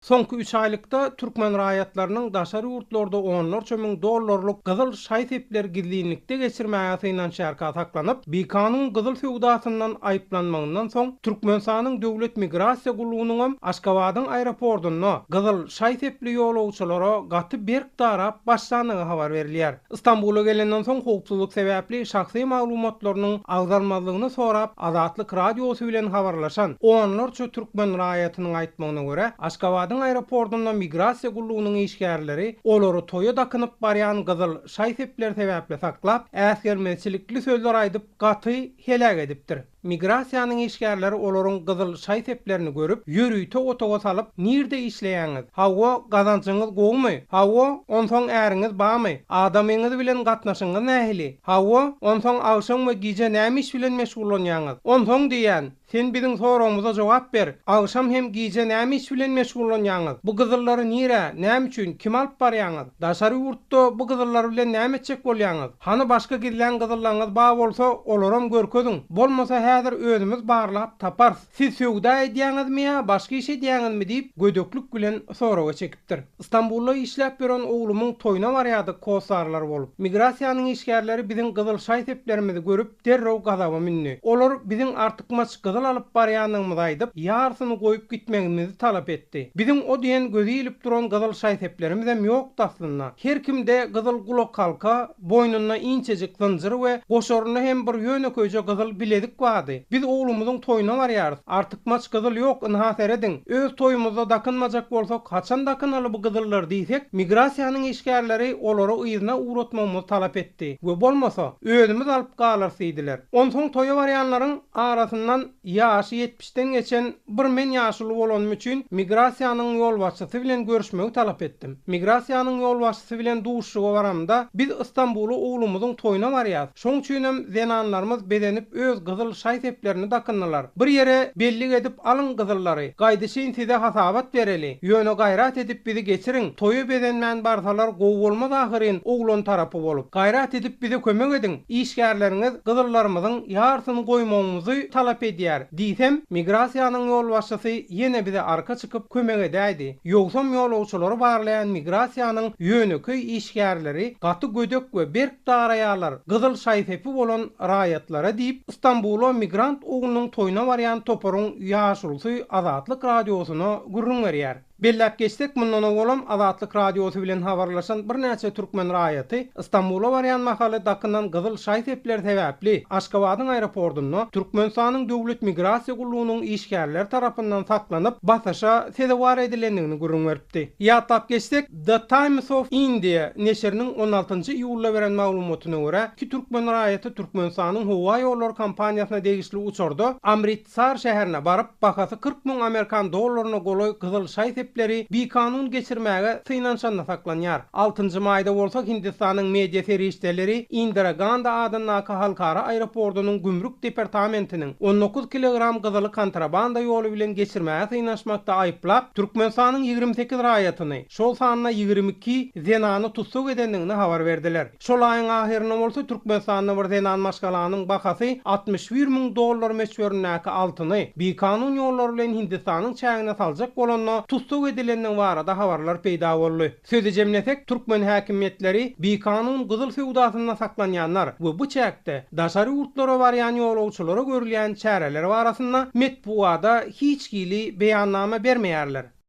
Soňky üç aýlykda türkmen raýatlarynyň daşary ýurtlarda onlarça müň dollarlyk gyzyl şaý-sepleri gizlinlikde geçirmäge synanyşýarka saklanyp, bikanun gyzyl söwdasyndan aýyplanmagyndan soň, Türkmenistanyň Döwlet migrasiýa gullugynyňam Aşgabadyň aeroportunda gyzyl şaý-sepli ýolagçylara gaty berk darap başlandygy habar berilýär. Stambula gelenden soň howpsuzlyk sebäpli şahsy maglumatlarynyň agzalmazlygyny sorap Azatlyk Radiosy bilen habarlaşan onlarça türkmen raýatynyň aýtmagyna görä, Aşgabadyň aeroportunda migrasiýa gullugynyň işgärleri olary toýa dakynyp barýan gyzyl şaý-sepler sebäpli saklap, äsgermezçilikli sözler aýdyp gaty heläk edipdir. Migrasiýanyň işgärleri olaryň gyzyl şaý-seplerini görüp, ýörite otaga salyp, Nirde işleýäňiz? Hawa, gazanjyňyz gowumy? Hawa, onsoň äriňiz barmy? Adamyňyz bilen gatnaşygyňyz nähili? Hawa, onsoň agşam we gije näme iş bilen meşgullanýaňyz? Onsoň diýýän, sen biziň soragymyza jogap ber, agşam hem gije näme iş bilen meşgullanýaňyz? Bu gyzyllary nirä, näme üçin, kime alyp barýaňyz? Daşary ýurtda bu gyzyllar bilen näme etjek bolýaňyz? Hany başga gizlän gyzyllaňyz bar bolsa, olaram görkeziň. Bolmasa häzir özümiz barlap taparys. Siz söwda edýäňizmi ýa başga iş edýäňizmi diýip, gödeklik bilen soraga çekipdir. Stambulda işläp ýören oglumyň toýuna barýardyk hossarlar bolup. Migrasiýanyň işgärleri biziň gyzyl şaý-seplerimizi görüp, derrew gazaba mündi. Olar biziň artykmaç gyzyl alyp barýandygymyzy aýdyp, ýarysyny goýup gitmegimizi talap etdi. Biziň o diýen gözi ilip duran gyzyl şaý-seplerimizem ýokdy aslynda. Her kimde gyzyl gulakhalka, boýnunda inçejik zynjyr we goşarynda hem bir ýönekeýje gyzyl bilezik bardy. Biz oglumyzyň toýuna barýarys. Artykmaç gyzyl ýok, ynha serediň. Öz toýumyzda dakynmajak bolsak, haçan dakynaly bu gyzyllary diýsek, migrasiýanyň işgärleri olary yzyna ugratmagymyzy talap etdi we bolmasa, özümiz alyp galarys diýdiler. Onsoň toýa barýanlaryň arasyndan ýaşy ýetmişden geçen bir men ýaşuly bolanym üçin migrasiýanyň ýolbaşçysy bilen görüşmegi talap etdim. Migrasiýanyň ýolbaşçysy bilen duşuşyga baramda, biz Ystambula oglumyzyň toýuna barýas, şoň üçinem zenanlarymyz bezenip öz gyzyl şaý-seplerini dakyndylar. Bir ýere bellik edip alyň gyzyllary, gaýdyşyn size hasabat bereli, ýöne gaýrat edip bizi geçiriň, toýa bezenmän barsalar gowy bolmaz ahyryn oglan tarapy bolup. Gaýrat edip bize kömek ediň, işgärleriňiz gyzyllarymyzyň ýarsyny goýmagymyzy talap edýär, diýsem, migrasiýanyň ýolbaşçysy ýene bize arka çykyp kömek edäýdi. Ýogsam ýolagçylary barlaýan migrasiýanyň ýönekeý işgärleri gaty gödek we berk daraýarlar gyzyl şaý-sepi bolan raýatlara diýip, Stambula migrant oglunyň toýuna barýan toparyň ýaşulusy Azatlyk Radiosyna gürrüň berýär. Belläp geçsek, mundan owalam Azatlyk Radiosy bilen habarlaşan birnäçe türkmen raýaty Stambula barýan mahaly dakynan gyzyl şaý-sepler sebäpli Aşgabadyň aeroportunda Türkmenistanyň Döwlet migrasiýa gullugynyň işgärleri tarapyndan saklanyp, basyşa sezewar edilendigini gürrüň beripdi. Ýatlap geçsek, The Times of India neşiriniň on altynjy iýulda beren maglumatyna görä, iki türkmen raýaty Türkmenistanyň howa ýollary kompaniýasyna degişli uçarda Amrit Sar şäherine baryp, bahasy 40 müň amerikan dollaryna golaý gyzyl şaý-sepleri bikanun geçirmäge synanyşanda saklanýar. Altynjy maýda bolsa Hindistanyň media serişdeleri Indira Gandi adyndaky halkara aeroportunyň gümrük departamentiniň 19 kilogram gyzyly kontrabanda ýoly bilen geçirmäge synanyşmakda aýyplap, Türkmenistanyň 28 raýatyny, şol sanda 22 zenany tussag edendigini habar berdiler. Şol aýyň ahyrynda bolsa Türkmenistanda bir zenan maşgalanyň bahasy 61 müň dollar möçberindäki altyny bikanun ýollar bilen Hindistanyň çägine saljak bolanda tussag edilendigi barada habarlar peýda boldy. Sözi jemlesek, türkmen häkimiýetleri bikanun gyzyl söwdasynda saklanýanlar we bu çäkde daşary ýurtlara barýan ýolagçylara görülýän çäreler barasynda metbugada hiç hili beýannama bermeýärler.